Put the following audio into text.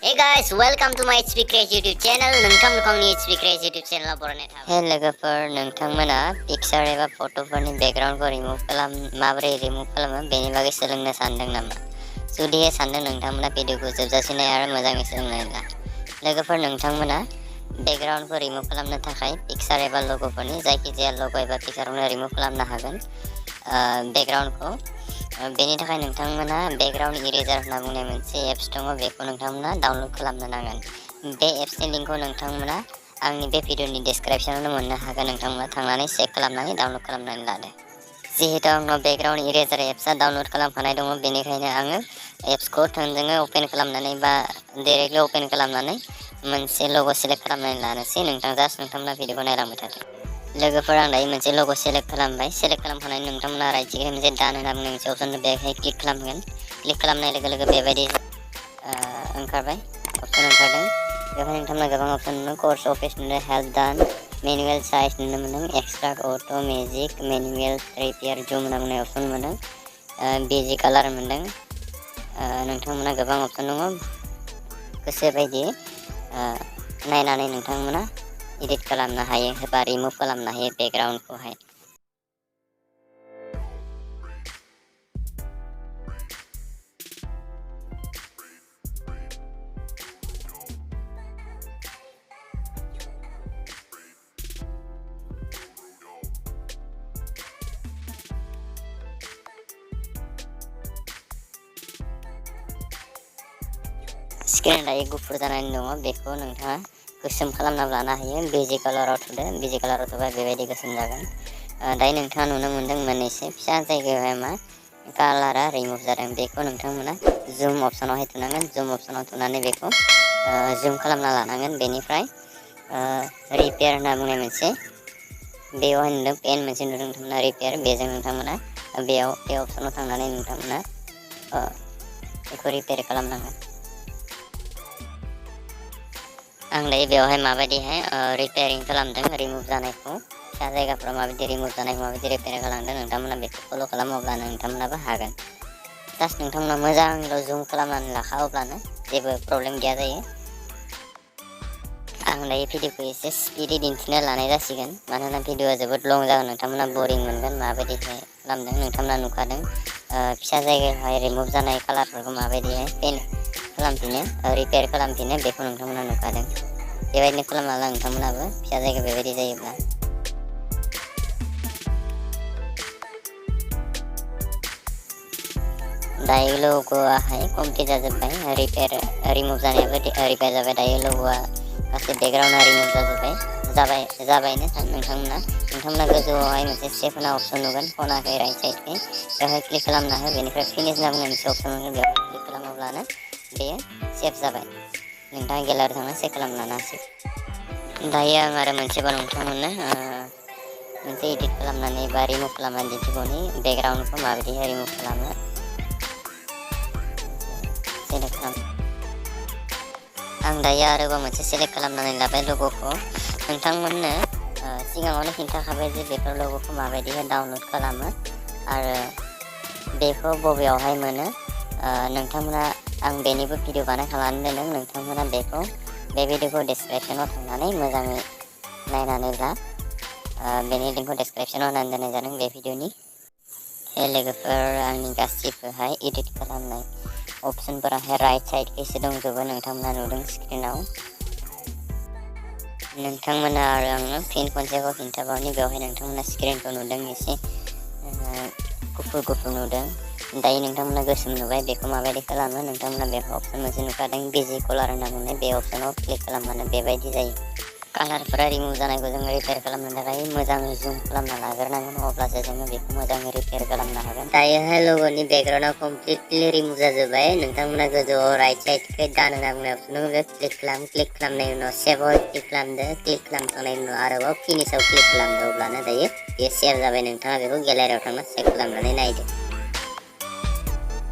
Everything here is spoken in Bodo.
Hey guys, welcome to my HP Craze YouTube channel. नोंथांमोनखौ आंनि HP Craze YouTube channel बरायनाय थाबाय। हे लोगोफोर, नोंथांमोना पिक्चार एबा फट'फोरनि बेकग्राउन्डखौ माबोरै रिमुभ खालामो बेनि बागै सोलोंनो सानदों नामा? जुदि सानदों, नोंथांमोना भिडिअखौ जोबजासिम नाय आरो मोजाङै सोलोंनानै ला। लोगोफोर, नोंथांमोना बेकग्राउन्डखौ रिमुभ खालामनो थाखाय पिक्चार एबा लग'फोरनि जायखिजाया लग' एबा पिक्चारखौनो रिमुभ खालामनो हागोन। बेकग्राउन्डखौ बेनि थाखाय नोंथांमोना बेकग्राउन्ड इरेजार होनना बुंनाय मोनसे एप्स दङ, बेखौ नोंथांमोना डाउनल'ड खालामनो नांगोन। बे एप्सनि लिंकखौ नोंथांमोना आंनि बे भिडिअनि डिसक्रिप्शनावनो मोननो हागोन। नोंथांमोना थांनानै चेक खालामनानै डाउनल'ड खालामनानै लादो। जिहेतु आंनाव बेकग्राउन्ड इरेजार एप्सआ डाउनल'ड खालामखानाय दङ, बेनिखायनो आङो एप्सखौ थोंजोङै अपेन खालामनानै बा डाइरेक्टलि अपेन खालामनानै मोनसे लग' सेलेक्ट खालामनानै लानोसै। नोंथांमोना भिडिअखौ नायलांबाय थादो। लोगोफोर, आं दायो मोनसे लग' सेलेक्ट खालामबाय। सेलेक्ट खालामखांनानै नोंथांमोना राइट साइडआव मोनसे डान होनना बुंनाय मोनसे अपसन दं, बेवहाय क्लिक खालामगोन। क्लिक खालामनाय लोगो लोगो बेबायदि ओंखारबाय, अपसन ओंखारदों। बेवहाय नोंथांमोना गोबां अपसन नुदों। कर्स अफिस नुदों, हेल्प डान, मेनुएल साइज नुनो मोनदों, extract auto', magic, manual repair, zoom होनना बुंनाय अपसन मोनदों, बिजि कालार मोनदों। नोंथांमोना गोबां अपसन दङ, गोसो बायदि नायनानै नोंथांमोना एडिट खालामनो हायो एबा रिमुभ खालामनो हायो बेकग्राउन्डखौहाय। स्क्रिन दायो गुफुर जानानै दङ, बेखौ नोंथाङा गोसोम खालामना लानो हायो। बिजि कालाराव थुदो, बिजि कालाराव थुबा बेबायदि गोसोम जागोन। दायो नोंथाङा नुनो मोनदों मोननैसो फिसा जायगायावहाय कालारा रिमुभ जादों। बेखौ नोंथांमोना जुम अपसनावहाय थुनांगोन। जुम अपसनाव थुनानै बेखौ जुम खालामना लानांगोन। बेनिफ्राय रिपेयार होनना बुंनाय मोनसे बेवहाय नुदों, पेन मोनसे नुदों नोंथांमोना रिपेयार, बेजों नोंथांमोना बे अपसनाव थांनानै नोंथांमोना बेखौ रिपेयार खालामनांगोन। आं दायो बेवहाय माबायदिहाय रिपेयारिं खालामदों, रिमुभ जानायखौ, फिसा जायगाफ्राव माबायदि रिमुभ जानायखौ माबायदि रिपेयार खालामदों, नोंथांमोना बेखौ फल' खालामो, अब्लानो नोंथांमोनाबो हागोन। जास्ट नोंथांमोना मोजाङैल' जुम खालामनानै लाखा, अब्लानो जेबो प्रब्लेम गैया जायो। आं दायो भिडिअखौ एसे स्पिडै दिन्थिनो लानाय जासिगोन, मानोना भिडिअआ जोबोद लं जागोन। नोंथांमोना बरिं मोनगोन। माबायदिहाय खालामदों नोंथांमोना नुखादों। फिसा जायगायावहाय रिमुभ जानाय कालारफोरखौ माबायदिहाय पेन खालामफिनो, रिपेयार खालामफिनो, बेखौ नोंथांमोना नुखादों। बेबायदिनो खालामना ला नोंथांमोनाबो फिसा जायगा बेबायदि जायोब्ला। दायो लग'आहाय कमप्लिट जाजोब्बाय, रिमुभ जानायाबो रिपेयार जाबाय। दायो लग'आ गासै बेकग्राउन्डआ रिमुभ जाबायनो नोंथांमोना गोजौआवहाय मोनसे सेभ होनना अपसन नुगोन, खनाखै राइट साइडखै, बेवहाय क्लिक खालामना हो। बेनिफ्राय फिनिश होनना बुंनाय मोनसे अपसन मोनगोन, बेवहाय क्लिक खालामोब्लानो बेयो सेभ जाबाय। नोंथाङा गेलारियाव थांना चेक खालामना लानो हासिगोन। दायो आं आरो मोनसेबाव नोंथांमोननो मोनसे एडिट खालामनानै बा रिमुभ खालामनानै दिन्थिबावनि, बेकग्राउन्डखौ माबायदिहाय रिमुभ खालामो। सेलेक्ट खालाम। आं दायो आरोबाव मोनसे सेलेक्ट खालामनानै लाबाय लग'खौ। नोंथांमोननो सिगाङावनो खिन्थाखाबाय जे बेफोर लग'खौ माबायदिहाय डाउनल'ड खालामो आरो बेखौ बबेयावहाय मोनो। नोंथांमोना आं बेनिबो भिडिअ बानायखानानै दोनदों। नोंथांमोना बे भिडिअखौ डिसक्रिप्शनाव थांनानै मोजाङै नायनानै ला। बेनि लिंकखौ डिसक्रिप्शनाव होनानै दोननाय जादों बे भिडिअनि। हे लोगोफोर, आंनि गासिबोहाय एडिट खालामनाय अपसनफोराहाय राइट साइडखैसो दंजोबो, नोंथांमोना नुदों स्क्रिनाव। नोंथांमोना आरो आङो फिन खनसेबाव खिन्थाबावनि, बेवहाय नोंथांमोना स्क्रिनखौ नुदों एसे गुफुर नुदों। दायो नोंथांमोना गोसोम नुबाय। बेखौ माबायदि खालामो, नोंथांमोना बेवहाय अपसन मोनसे नुखादों, बिजि कालार होनना बुंनाय, बे अपसनाव क्लिक खालामबानो बेबायदि जायो। कालारफोरा रिमुभ जानायखौ जोङो रिपेयार खालामनो थाखाय मोजाङै जुम खालामना लाग्रोनांगोन, अब्लासो जोङो बेखौ मोजाङै रिपेयार खालामनो हागोन। दायोहाय लग'नि बेकग्राउन्डआ कमप्लिटलि रिमुभ जाजोब्बाय। नोंथांमोना गोजौआव राइट साइडखै डान होनना बुंनाय अपसन दङ, बेयाव क्लिक खालाम। क्लिक खालामनायनि उनाव सेभआव क्लिक खालामदो। क्लिक खालामखांनायनि उनाव आरोबाव फिनिशआव क्लिक खालामदो, अब्लानो दायो बेयो सेभ जाबाय। नोंथाङा बेखौ गेलारियाव थांना चेक खालामनानै नायदो।